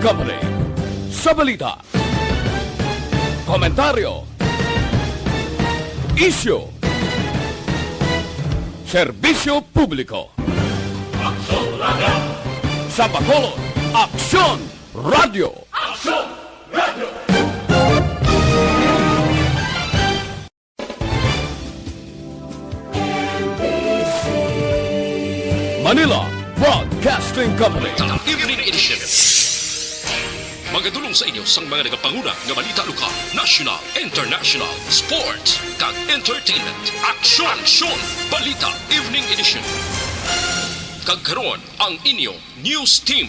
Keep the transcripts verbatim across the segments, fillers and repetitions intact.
Company. Sa balita, komentaryo, isyu, serbisyo publiko. Aksyon Radio! Sa Bacolod, Aksyon Radio! Aksyon Radio! Manila Broadcasting Company. Evening Edition. Magadulong sa inyo sang mga nagapanguna nga balita lokal, national, international, sports, kag entertainment. Aksyon! Aksyon! Balita Evening Edition. Kag karon, ang inyo news team.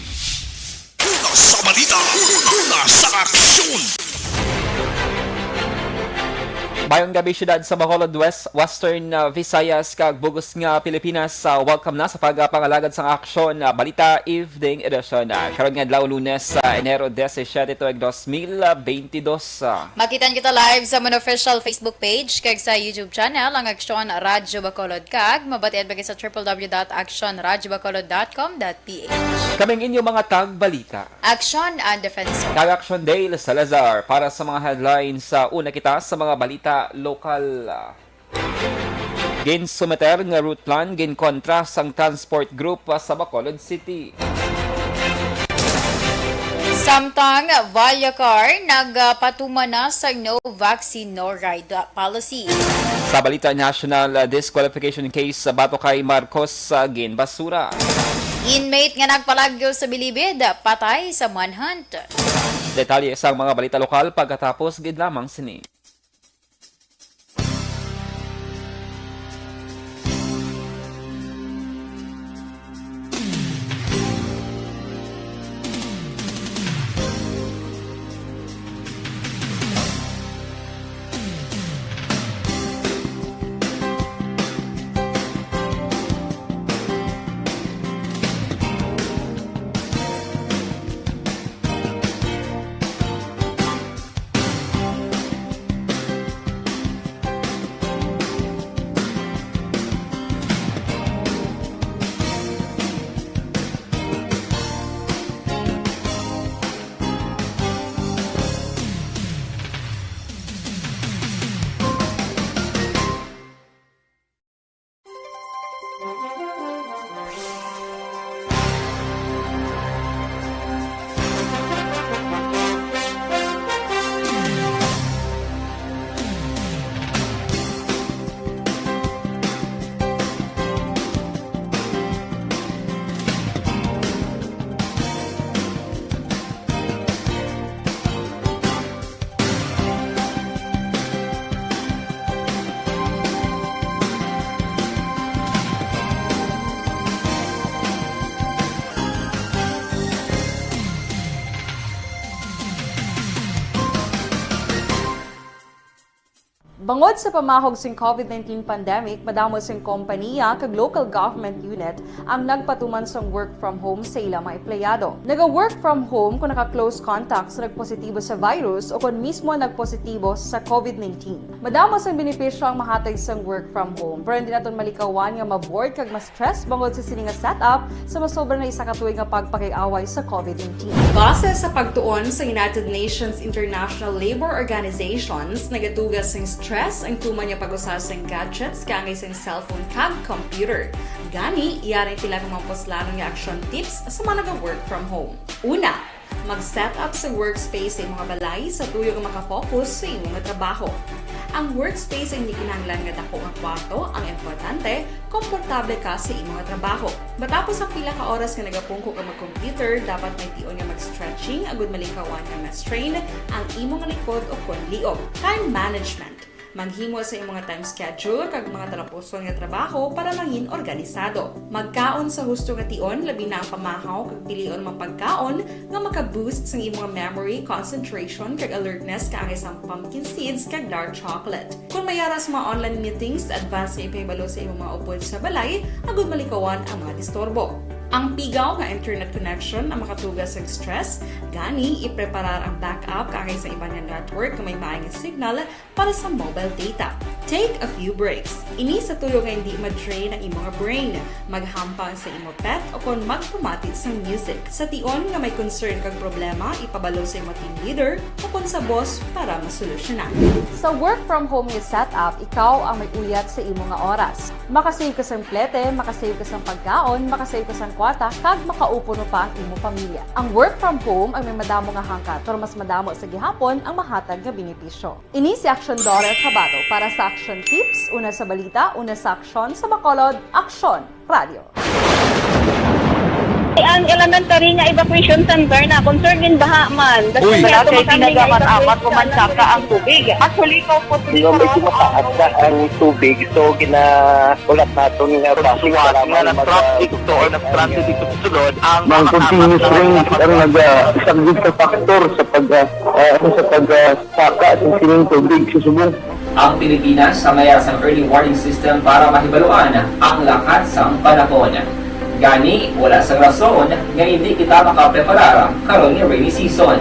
Una sa balita, una sa aksyon. Mayong gabi, siyudad sa Bacolod, West, Western, uh, Visayas, kag bug-os nga Pilipinas. Uh, welcome na sa pagpangalagad sang aksyon, uh, balita evening edition. Uh, karon nga adlaw, Lunes, uh, Enero disisiete, tuig dos mil beintidos. Uh, Makitan kita live sa amon official Facebook page kag sa YouTube channel, ang Aksyon Radyo Bacolod, kag mabatian pa kita sa triple W dot aksyon radyo bacolod dot com dot P H. Kaming inyo mga tagbalita. Aksyon and Defensor. Kag Aksyon Dale Salazar para sa mga headlines. Sa una kita sa mga balita lokal. Ginsumiter nga route plan ginkontra sang transport group sa Bacolod City. Samtang Vallecar nagpatuman na sa no vaccine, no ride policy. Sa balita national, uh, disqualification case sa batok kay Marcos sa ginbasura. Inmate nga nagpalagyo sa bilibid, patay sa manhunt. Detalye sang mga balita lokal pagkatapos gid lamang sini. Bangod sa pamahog sing covid nineteen pandemic, madamo sing kompaniya kag local government unit ang nagpatuman sang work from home sa ila mga empleyado. Naga-work from home kon naka-close contact sa nagpositibo sa virus o kon mismo nagpositibo sa covid nineteen. Madamo sang benepisyo ang mahatag sang work from home, pero hindi naton malikawan nga ma-bored kag ma-stress bangod sa sini nga setup sa masobra na isa ka tuig nga pagpakig-away sa covid nineteen. Base sa pagtuon sa United Nations International Labour Organizations, nagaduga sing stress ang tuman nga pag-usa sang gadgets kaangay sang cellphone kag computer. Gani, yari pila ka mga puslanon nga action tips sa mga naga-work from home. Una, mag-set up sa workspace sa imong balay sa tuyo nga maka-focus sa imong trabaho. Ang workspace ang hindi kinahanglan nga dako nga kwarto, ang importante, komportable ka sa imong trabaho. Matapos ang pila ka oras nga nagapungko ka mag-computer, dapat may tion nga mag-stretching agud malikawan nga ma-strain ang imong likod o kon liog. Time management. Maghimo sa imong time schedule kag mga talapuson nga trabaho para mangin organisado. Magkaon sa husto nga tion, labi na ang pamahaw, kag pilion ang mga pagkaon nga maka-boost sang imong memory, concentration, kag alertness, kaangay sang pumpkin seeds kag dark chocolate. Kon may ara sa mga online meetings, advance nga ipahibalo sa imong mga upod sa balay agud malikawan ang mga disturbo. Ang pigaw nga internet connection ang makatuga sa stress, gani ipreparar ang backup kaangay sa iban nga network nga may maay nga signal para sa mobile data. Take a few breaks. Ini sa tuyo nga hindi ma-drain ang imo nga brain, maghampang sa imo pet o kon magpamati sang music. Sa tion nga may concern kag problema, ipabalo sa imo team leader o kon sa boss para masolusyonan. Sa work from home nga setup, ikaw ang may uyat sa imo nga oras. Makasave ka sang plete, makasave ka sang pagkaon, makasave ka sang kwarta, kag makaupuno pa ang imo pamilya. Ang work from home ang may madamo nga hangkat, pero mas madamo sa gihapon ang mahatag nga benepisyo. Ini si Action Daughter Kabato para sa Action Tips, una sa balita, una sa aksyon, sa Bacolod, Aksyon Radio. Ang elementary nga evacuation center na concerned in baha man. Uy. Wala kay ginagamat-amat o mansaka ang tubig. Actually, ikaw po, Di ba, medyo mataas na ang tubig, so ginaulat naton nga traffic nga nag-traffic to or nag-transit dito sa sulod ang Ang continuous rain ang naga-, isa gid ka factor sa pag, ah, ah, sa pag, ah, saka sa sining tubig sa subong. Ang Pilipinas sa mayar sang early warning system para mahibaluan ang lakat sang panahon. Gani, wala sang rason nga hindi kita makapreparar karon nga rainy season.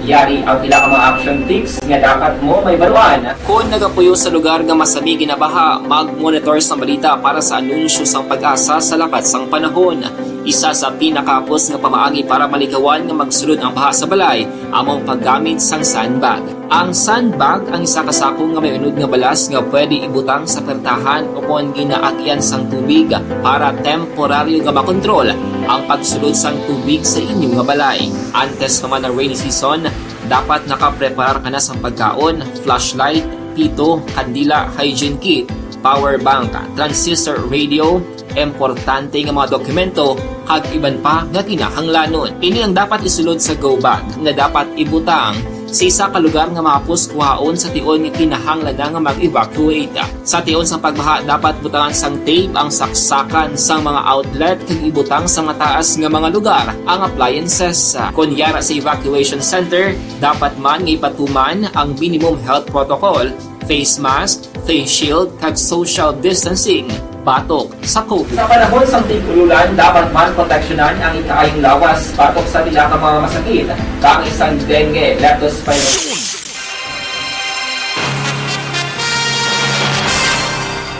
Yari ang pila ka mga action tips nga dapat mo mahibaluan. Kon nagapuyo sa lugar nga masami ginabaha, mag-monitor sang balita para sa anunsyo sang PAGASA sa lakat sang panahon. Isa sa pinakahapos nga pamaagi para malikawan nga magsulod ang baha sa balay amo ang paggamit sang sandbag. Ang sandbag ang isa ka sako nga may unod nga balas nga pwede ibutang sa pertahan o kon ginaagian sang tubig para temporaryo nga makontrol ang pagsulod sang tubig sa inyo nga balay. Antes pa man ang rainy season, dapat nakapreparar ka na sang pagkaon, flashlight, pito, kandila, hygiene kit, power bank, transistor radio, importante nga mga dokumento, kag iban pa nga kinahanglanon. Ini ang dapat isulod sa go bag nga dapat ibutang sa isa ka lugar nga mahapos kuhaon sa tion nga kinahanglan na nga mag-evacuate. Sa tion sang pagbaha, dapat butangan sang tape ang saksakan sang mga outlet kag ibutang sa mataas nga mga lugar ang appliances. Kon yara sa evacuation center, dapat man nga ipatuman ang minimum health protocol, face mask, face shield, kag social distancing batok sa COVID. Sa panahon sang tig-ululan, dapat man proteksyonan ang ikaayong lawas batok sa pila ka mga masakit, kaangay sang dengue, leptospirosis.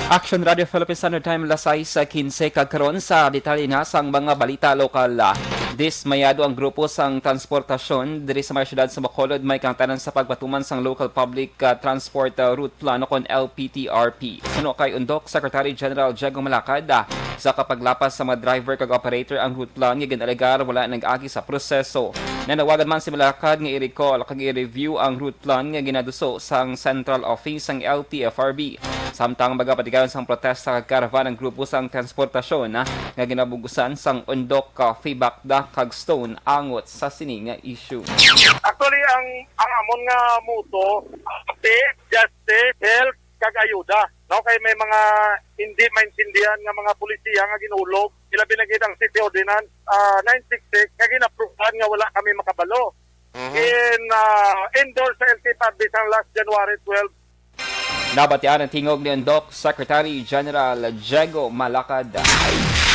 Action Radio Philippines Standard Time, alas sais quince, kag karon sa detalye na sang mga balita lokal. Dismayado ang grupo sang transportasyon diri sa may siyudad sa Bacolod, may kahangtanan sa pagpatuman sang Local Public, ah, Transport, ah, Route Plan o kon L P T R P. Suno kay Undok Secretary General Diego Malacad, ah, sa kapaglapas sa mga driver kag operator ang route plan nga gin-alegar wala nag-agi sa proseso. Nanawagan man si Malacad nga i-recall kag i-review ang route plan nga ginaduso sang Central Office sang L T F R B. Samtang magapatigayon sang protesta kag caravan ang grupo sang transportasyon, ah, nga ginabugusan sang Undok, ah, Fibacda kag Stone angot sa sini nga issue. Actually, ang, ang amon nga motto, safe, justice, health, kag ayuda. No, kay may mga hindi maintindihan nga mga polisiya nga ginulog, ilabi na gid ang city ordinance, ah, nine six six nga gin-approvehan nga wala kami makabalo. Mhm. In, ah, endorse sa L T F R B sang last January twelve. Nabatian ang tingog ni Undok Secretary General Diego Malacad.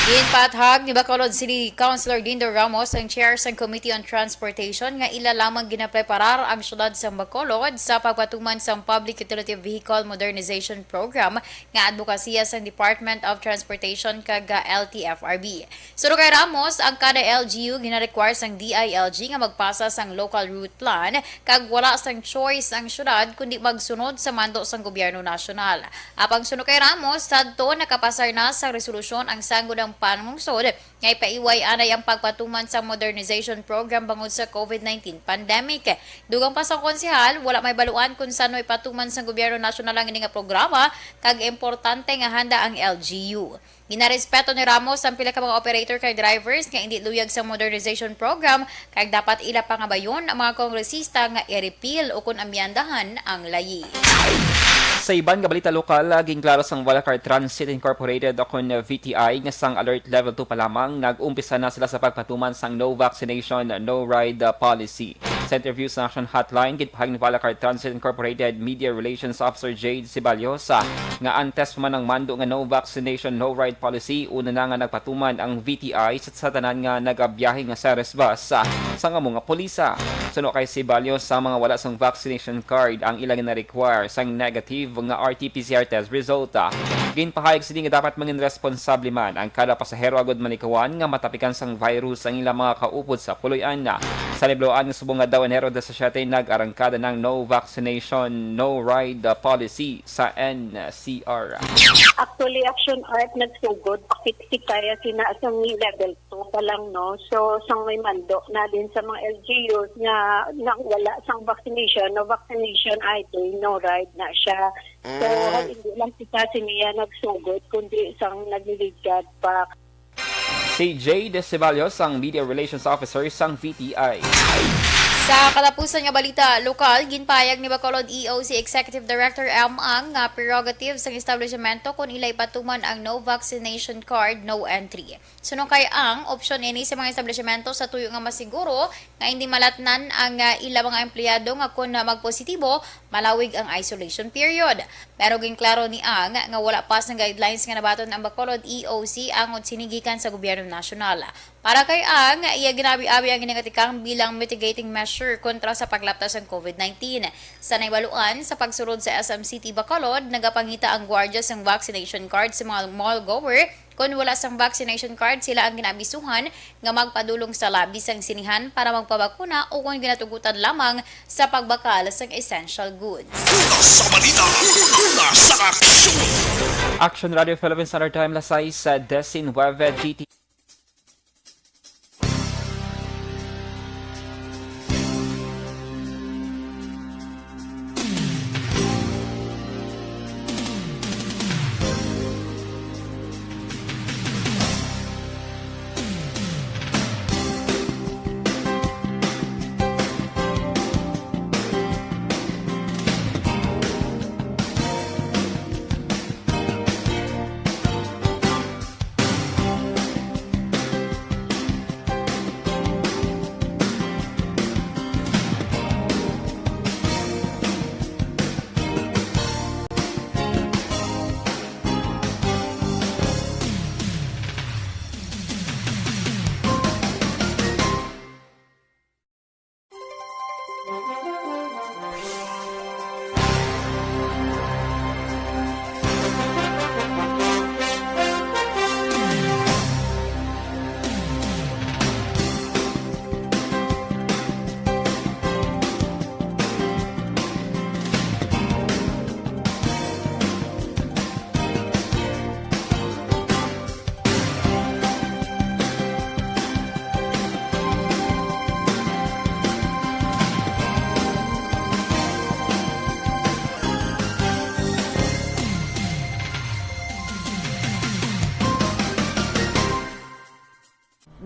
Ginpathag ni Bacolod City Councilor Dindo Ramos, ang chair sang Committee on Transportation, nga ila lamang ginapreparar ang siyudad sang Bacolod sa pagpatuman sang Public Utility Vehicle Modernization Program nga adbokasiya sang Department of Transportation kag, ah, L T F R B. Suno kay Ramos, ang kada L G U gina-require sang D I L G nga magpasa sang local route plan, kag wala sang choice ang syudad kundi magsunod sa mando sang gobyerno nasyonal. Apang suno kay Ramos, sadto nakapasar na sang resolusyon ang sangguniang panlungsod nga ipaiway anay ang pagpatuman sang modernization program bangod sa COVID nineteen pandemic. Dugang pa sa konsehal, wala mahibaluan kon san-o ipatuman sang gobyerno nasyonal ang ini nga programa, kag importante nga handa ang L G U. Ginarespeto ni Ramos ang pila ka mga operator kag drivers nga indi luyag sa modernization program, kag dapat ila pangabayon ang mga kongresista nga i-repeal o kon amyandahan ang layi. Sa iban nga balita lokal, ginklaro sang Volcar Transit Incorporated o kon V T I nga sang alert level two pa lamang, nag-umpisa na sila sa pagpatuman sang no vaccination, no ride, uh, policy. Sa interview sa Action Hotline, ginpahayag ni Valakar Transit Incorporated Media Relations Officer Jade Ceballos, ah, nga antes pa man ang mando nga no vaccination, no ride policy, una na nga nagpatuman ang V T I sa, sa tanan nga nagabiyahe nga Ceres bus, ah, sang amo nga pulisa. Suno kay Ceballos, sa mga wala sang vaccination card, ang ila gina-require sang negative nga R T P C R test result. Ginpahayag sini nga dapat mangin responsable man ang kada pasahero agud malikawan nga matapikan sang virus ang ilang mga kaupod sa puloy-an. Sa nabal-an nga subong nga adlaw, Enero disisiete, nag-arangkada ang no vaccination, no ride policy sa N C R. Actually, Action Art nagsugod pakit-, kaya sina sa may level two pa lang, no? So, sang may mando na din sa mga L G Us nga, nga wala sang vaccination, no vaccination, I D, no ride na siya. So, hindi lang kita siniya nagsugod, kundi sang nagliligad pa. Si Jade Ceballos, ang Media Relations Officer sang V T I. Sa katapusan nga balita lokal, ginpahayag ni Bacolod E O C Executive Director M Ang nga prerogative sang establishmento kon ila ipatuman ang no vaccination card, no entry. Suno kay Ang, opsyon ini sa mga establishmento sa tuyo nga masiguro nga hindi malatnan ang, ah, ila mga empleyado nga kon magpositibo, malawig ang isolation period. Pero ginklaro ni Ang nga wala pa sang guidelines nga nabaton ang Bacolod E O C angot sini gikan sa gobyerno nasyonal. Para kay Ang, iya ginabi-abi ang ginangatikang bilang mitigating measure kontra sa paglapta sang COVID nineteen. Sa naibaluan, sa pagsulod sa S M City Bacolod, nagapangita ang gwardya sang vaccination card sa mga mall goer. Kon wala sang vaccination card, sila ang ginaabisuhan nga magpadulong sa labi sang sinihan para magpabakuna o kon ginatugutan lamang sa pagbakal sang essential goods. Una sa balita, una sa aksyon. Action Radio Philippines Standard Time, las sais, ah, diecinuebe G T.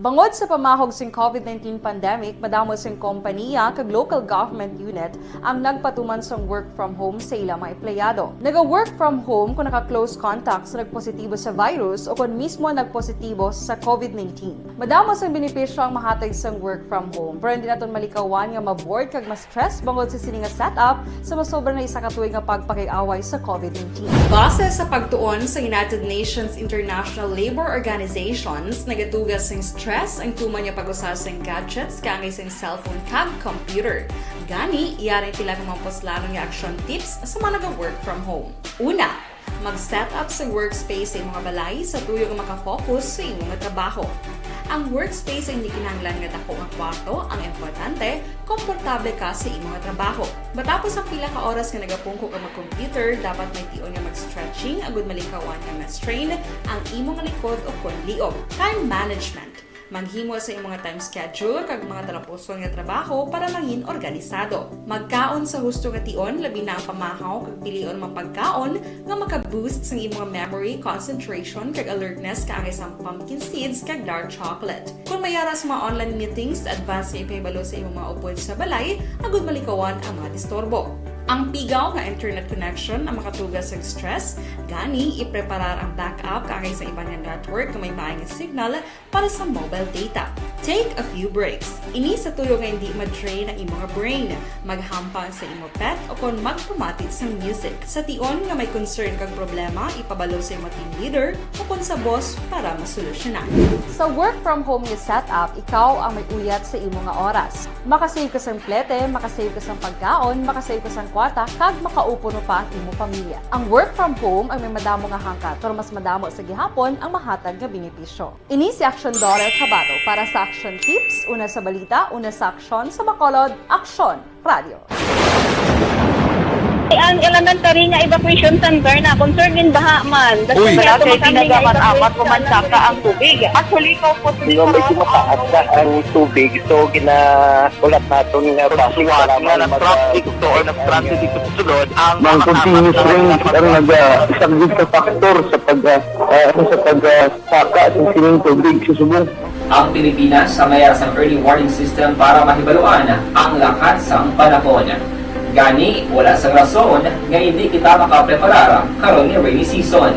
Bangod sa pamahog sing COVID nineteen pandemic, madamo sing kompanya kag local government unit ang nagpatuman sang work from home sa ilang mga empleyado. Naga-work from home kung naka-close contact sa nagpositibo sa virus o kon mismo nagpositibo sa COVID nineteen. Madamo sang benepisyo ang mahatag sang work from home, pero hindi naton malikawan nga ma-bored kag ma-stress bangod sa sini nga setup sa masobra na isa ka tuig nga pagpakig-away sa COVID nineteen. Base sa pagtuon sa United Nations International Labor Organizations, nagatuga sing stress ang tuman nga pag-usa sing gadgets kaangay sing cellphone kag computer. Gani, yari sila nga mga puslanon nga action tips sa mga naga-work from home. Una, mag-set up sa workspace sa imo nga balay sa tuyo nga makafocus sa imo nga trabaho. Ang workspace ay hindi kinahanglan nga dako nga kwarto ang importante, komportable ka sa imo nga trabaho. Matapos ang pila ka oras nga nagapungko ka mag-computer, dapat may tion nga mag-stretching agud malikawan nga ma-strain ang imo nga likod o kon liog. Time management. Maghimo sa imo nga time schedule kag mga talapuson nga trabaho para mangin organisado. Magkaon sa husto nga tion, labi na ang pamahaw kag pilion mga pagkaon nga maka-boost sang imo nga memory, concentration, kag alertness, kaangay sang pumpkin seeds kag dark chocolate. Kon may ara sa mga online meetings, advance nga ipahibalo sa imo mga upod sa balay agud malikawan ang mga disturbo. Ang pigaw nga internet connection ang makatuga sa stress, gani ipreparar ang backup kaangay sa iban nga network nga may maayong signal para sa mobile data. Take a few breaks. Ini sa tuyo nga hindi ma-drain ang imo nga brain, maghampang sa imo pet o kon magpamati sang music. Sa tion nga may concern kag problema, ipabalo sa imo team leader o kon sa boss para masolusyonan. Sa work from home nga setup, ikaw ang may uyat sa imo nga oras. Makasave ka sang plete, makasave ka sang pagkaon, makasave ka sang kwarta, kag makaupo pa ang imo pamilya. Ang work from home ang may madamo nga hangkat, pero mas madamo sa gihapon ang mahatag nga benepisyo. Ini si Action Daughter Kabato para sa Action Tips, una sa balita, una sa aksyon, sa Bacolod, Aksyon Radio. Ang elementary nga evacuation center na concern in baha man. Uy. Wala kay ginagaman amat, pumansaka ang tubig. Actually, ikaw po, Hindi, medyo mataas na ang tubig. So, ginahulat naton nga traffic, kailangan mag- traffic, so, nag-traffic ito sa sulod. Ang continuous rain ang nag-, ah, isang sa factor sa pag, ah, ah, ano, sa pag, ah, saka sa sining tubig sa subong. Ang Pilipinas sa mayara sang early warning system para mahibaluan ang lakat sang panahon. Gani, wala sang rason nga hindi kita makapreparar karon nga rainy season.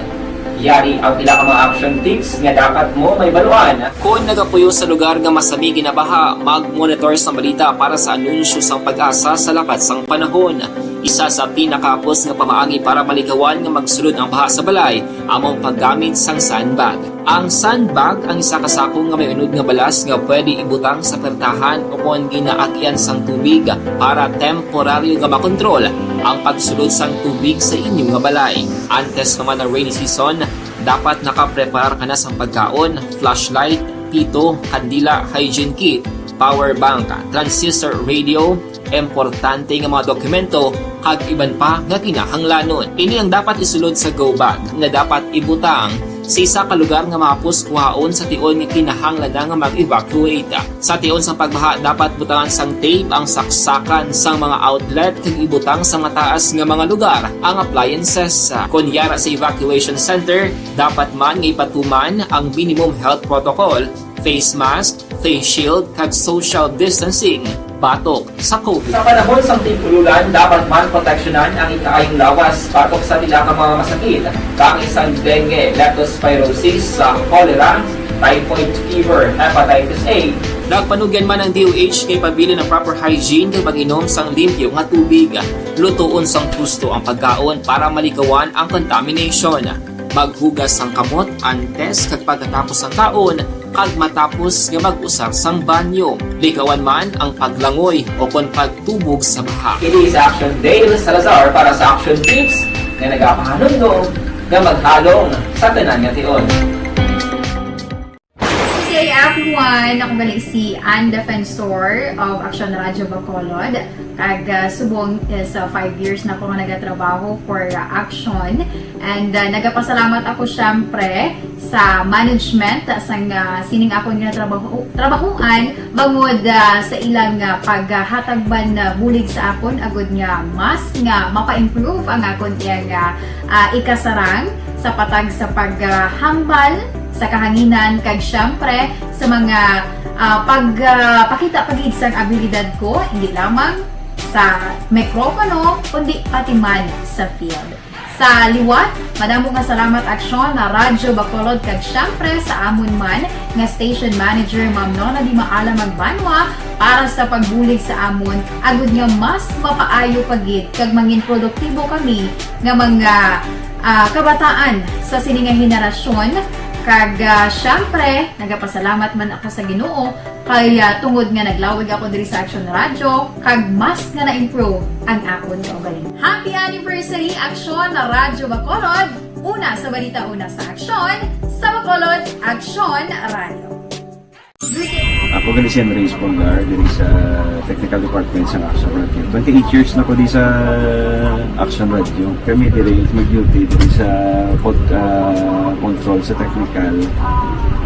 Yari ang pila ka mga action tips nga dapat mo mahibaluan. Kon nagapuyo sa lugar nga masami ginabaha, mag-monitor sang balita para sa anunsyo sang PAGASA sa lakat sang panahon. Isa sa pinakahapos nga pamaagi para malikawan nga magsulod ang baha sa balay amo ang paggamit sang sandbag. Ang sandbag ang isa ka sako nga may unod nga balas nga pwede ibutang sa pertahan o kon ginaagyan sang tubig para temporaryo nga makontrol ang pagsulod sang tubig sa inyo nga balay. Antes pa man ang rainy season, dapat nakapreparar ka na sang pagkaon, flashlight, pito, kandila, hygiene kit, power bank, transistor radio, importante nga mga dokumento, kag iban pa nga kinahanglanon. Ini ang dapat isulod sa go bag nga dapat ibutang sa isa ka lugar nga mahapos kuhaon sa tion nga kinahanglan na nga mag-evacuate. Sa tion sang pagbaha, dapat butangan sang tape ang saksakan sang mga outlet kag ibutang sa mataas nga mga lugar ang appliances. Kon yara sa evacuation center, dapat man nga ipatuman ang minimum health protocol, face mask, face shield, kag social distancing batok sa COVID. Sa panahon sang tig-ululan, dapat man proteksyonan ang ikaayong lawas batok sa pila ka mga masakit, kaangay sang dengue, leptospirosis, sa cholera, typhoid fever, hepatitis A. Nagpanugyan man ang D O H nga ipabilin ang proper hygiene kag pag-inom sang limpyo nga tubig. Lutoon sang husto ang pagkaon para malikawan ang contamination. Maghugas sang kamot antes kag pagkatapos sang kaon, kag matapos nga mag-usar sang banyo. Likawan man ang paglangoy o kon pagtubog sa baha. Kini sa Action Dale Salazar para sa Action Tips nga nagapahanumdom nga maghalong sa tanan nga tion. Good day, everyone! Ako gali si Ann Defensor of Action Radio Bacolod. Kag, ah, subong is, ah, five years na ako nga nagatrabaho for, ah, Action. And, ah, nagapasalamat ako, syempre, sa management, ah, sang, ah, sining akon nga trabaho, trabahuan, bangod, ah, sa ilang, ah, paghatag man, ah, bulig sa akon, agud nga mas nga mapa-improve ang akon iyang, ah, ah, ikasarang sa patag sa paghambal sa kahanginan, kag syempre sa mga, ah, pag, ah, pakita pa gid sang abilidad ko, hindi lamang sa mikropono, kundi pati man sa field. Sa liwat, madamo nga salamat, Aksyon, na Radyo Bacolod, kag syempre sa amon man nga station manager, Ma'am Nona Di Maala Magbanwa, para sa pagbulig sa amon, agud nga mas mapaayo pa gid kag mangin produktibo kami nga mga, ah, kabataan sa sini nga henerasyon. Kag, ah, syempre, nagapasalamat man ako sa Ginoo kay, ah, tungod nga naglawig ako diri sa Action Radio, kag mas nga na-improve ang akon kaugalingon. Happy anniversary, Action Radyo Bacolod! Una sa balita, una sa aksyon, sa Bacolod, Action Radio. Ako gali si Andres Polgar, diri sa technical department sa Action Radio. Twenty-eight years na ko di sa Action Radio. Kami diri mag-duty diri sa pod-, ah, control sa technical.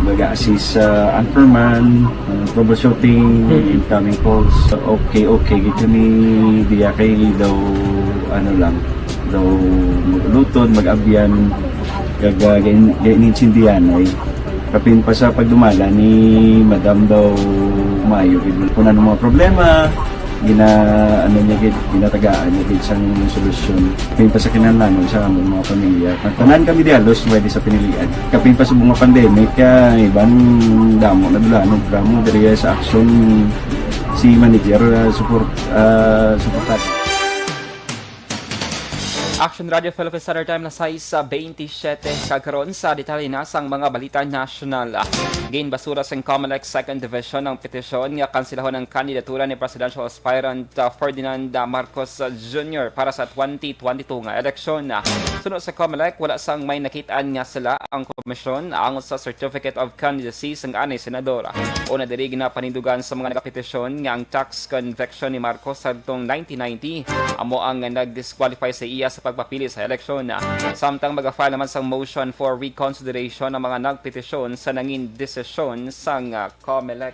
Baga assist sa anchorman, ah, troubleshooting, incoming calls. Okay, okay gid kami diya kay daw, ano lang, daw mag-ulutod, mag-abyan, kag, ah, gain-, gain-, intindihan ay. Kapin pa sa pagdumala ni Madam daw maayo gid. Kung ano mga problema, Gina-, ano niya gid, ginatagaan niya gid sang solusyon. Kapin pa sa kinahanglanon sa among mga pamilya. Tanan kami di halos pwede sa pinilian. Kapin pa sa mga pandemic, ah, iban damo na dulanon, kamo diri sa Action, si manager, ah, support, ah, suportado. Action Radio Philippines Standard Time na sais sa twenty-seven. Kagkaron sa detalye na sang mga balita nasyonal. Ginbasura sang Comelec Second Division ang petisyon nga kansilahon ang kandidatura ni presidential aspirant, uh, Ferdinand, uh, Marcos, uh, Junior para sa twenty twenty-two nga eleksyon. Suno sa Comelec, wala sang may nakit-an nga sala ang komisyon angot sa Certificate of Candidacy sang anay senador. Una diri, ginapanindugan sa mga nagapetisyon nga ang tax conviction ni Marcos sadtong nineteen ninety amo ang nag-disqualify sa iya sa pagpapili sa eleksyon. Samtang maga-file naman sang motion for reconsideration ang mga nagpetisyon sa nangin desisyon sang, ah, Comelec.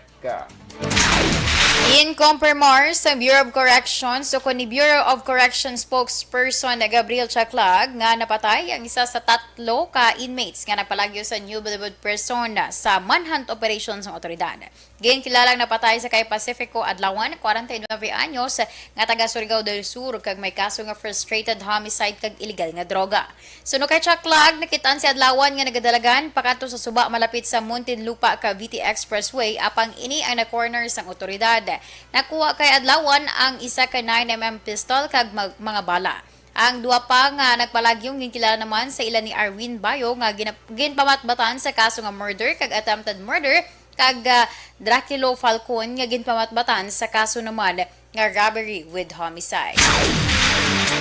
Ginkompromar sa Bureau of Corrections ukon ni Bureau of Corrections spokesperson Gabriel Chaclag nga napatay ang isa sa tatlo ka inmates nga nagpalagyo sa New Bollywood Prison sa manhunt operation sang otoridad. Ginkilalang napatay sa kay Pacifico Adlawan, kwarenta y nuebe anyos, nga taga Surigao del Sur kag may kaso nga frustrated homicide kag iligal nga droga. Suno kay Chaklag, nakit-an si Adlawan nga nagadalagan pakadto sa suba malapit sa Muntinlupa, Cavite Expressway, apang ini ang na-corner sang otoridad. Nakuha kay Adlawan ang isa ka nine M M pistol kag mag- mga bala. Ang duha pa nga nagpalagyong ginkilala naman sa ila ni Arwin Bayo nga gina- ginpamatbatan sa kaso nga murder kag attempted murder, kag, ah, Draculo Falcon nga ginpamatbatan sa kaso naman nga robbery with homicide.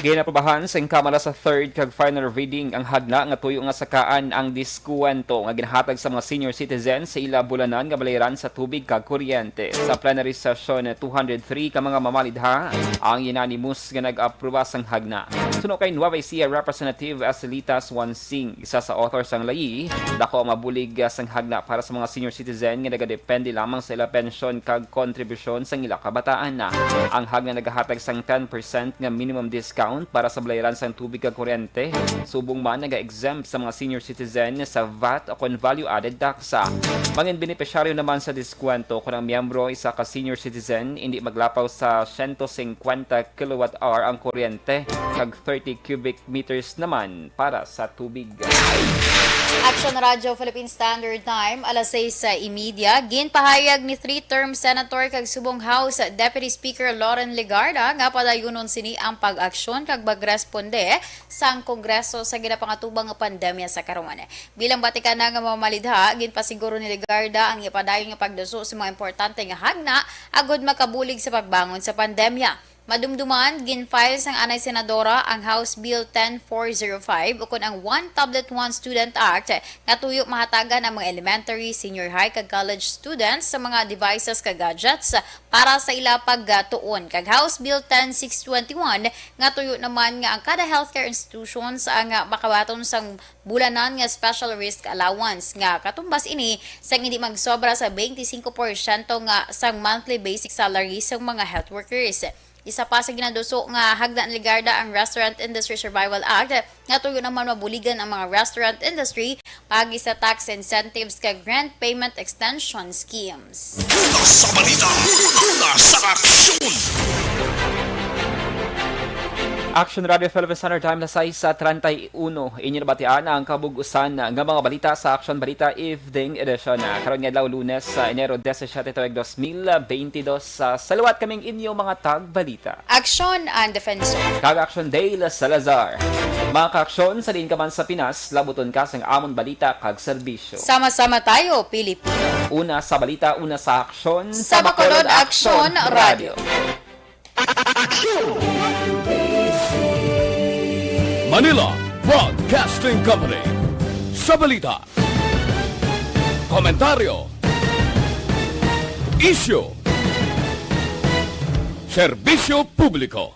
Ginaprobahan sang Kamara sa third kag final reading ang hagna nga tuyo nga sakaan ang diskwento nga ginahatag sa mga senior citizens sa ila bulanan nga balayran sa tubig kag kuryente. Sa plenary session, two hundred three ka mga mamalidha ang unanimous nga nag-aproba sang hagna. Suno kay Nueva Ecija Representative Estelita Swansing, isa sa author sang layi, dako ang mabulig, ah, sang hagna para sa mga senior citizen nga nagadepende lamang sa ila pensyon kag kontribusyon sang ila kabataan. Ang hagna nagahatag sang ten percent nga minimum discount para sa balayran sang tubig kag kuryente, subong man naga-exempt sa mga senior citizen sa vat o kon value-added tax. Mangin benepisyaryo naman sa diskwento kon ang miyembro isa ka senior citizen, indi maglapaw sa sento singkwenta kilowatt hour ang kuryente, kag thirty cubic meters naman para sa tubig. Action Radio Philippine Standard Time, alas sais y media. Ginpahayag ni three-term Senator kag subong House Deputy Speaker Loren Legarda nga padayunon sini ang pag-aksyon kag magresponde sang Kongreso sa ginapangatubang nga pandemya sa karon. Bilang batikana nga mamalidha, ginpasiguro ni Legarda ang ipadayon nga pagduso sa mga importante nga hagna agud makabulig sa pagbangon sa pandemya. Madumduman, gin-file sang anay senadora ang House Bill ten four zero five ukon ang One Tablet One Student Act nga tuyo mahatagan ang mga elementary, senior high kag college students sa mga devices kag gadgets para sa ila pagtuon, kag House Bill ten six twenty-one nga tuyo naman nga ang kada healthcare institutions ang, ah, makabaton sang bulanan nga special risk allowance nga katumbas ini sang hindi magsobra sa twenty-five percent nga sang monthly basic salary sang mga health workers. Isa pa sa ginaduso nga hagna ni Legarda ang Restaurant Industry Survival Act nga tuyo naman mabuligan ang mga restaurant industry paagi sa tax incentives kag rent payment extension schemes. Una sa balita, una sa aksyon. Action Radio Philippine Standard Time, alas sais treinta y uno. Inyo nabatian ang kabug-usan nga mga balita sa Action Balita Evening Edition. Karon nga adlaw, Lunes, sa Enero disisiete, tuig dos mil beintidos. Sa saluwat kaming inyo mga tagbalita. Aksyon and Defensor. Kag Action Dale Salazar. Mga kaaksyon, sa diin ka man sa Pinas, labuton ka sang amon balita kag serbisyo. Sama-sama tayo, Pilipino. Una sa balita, una sa aksyon. Sa Bacolod Aksyon Radio. Manila Broadcasting Company. Sa balita, komentaryo, isyu, serbisyo publiko.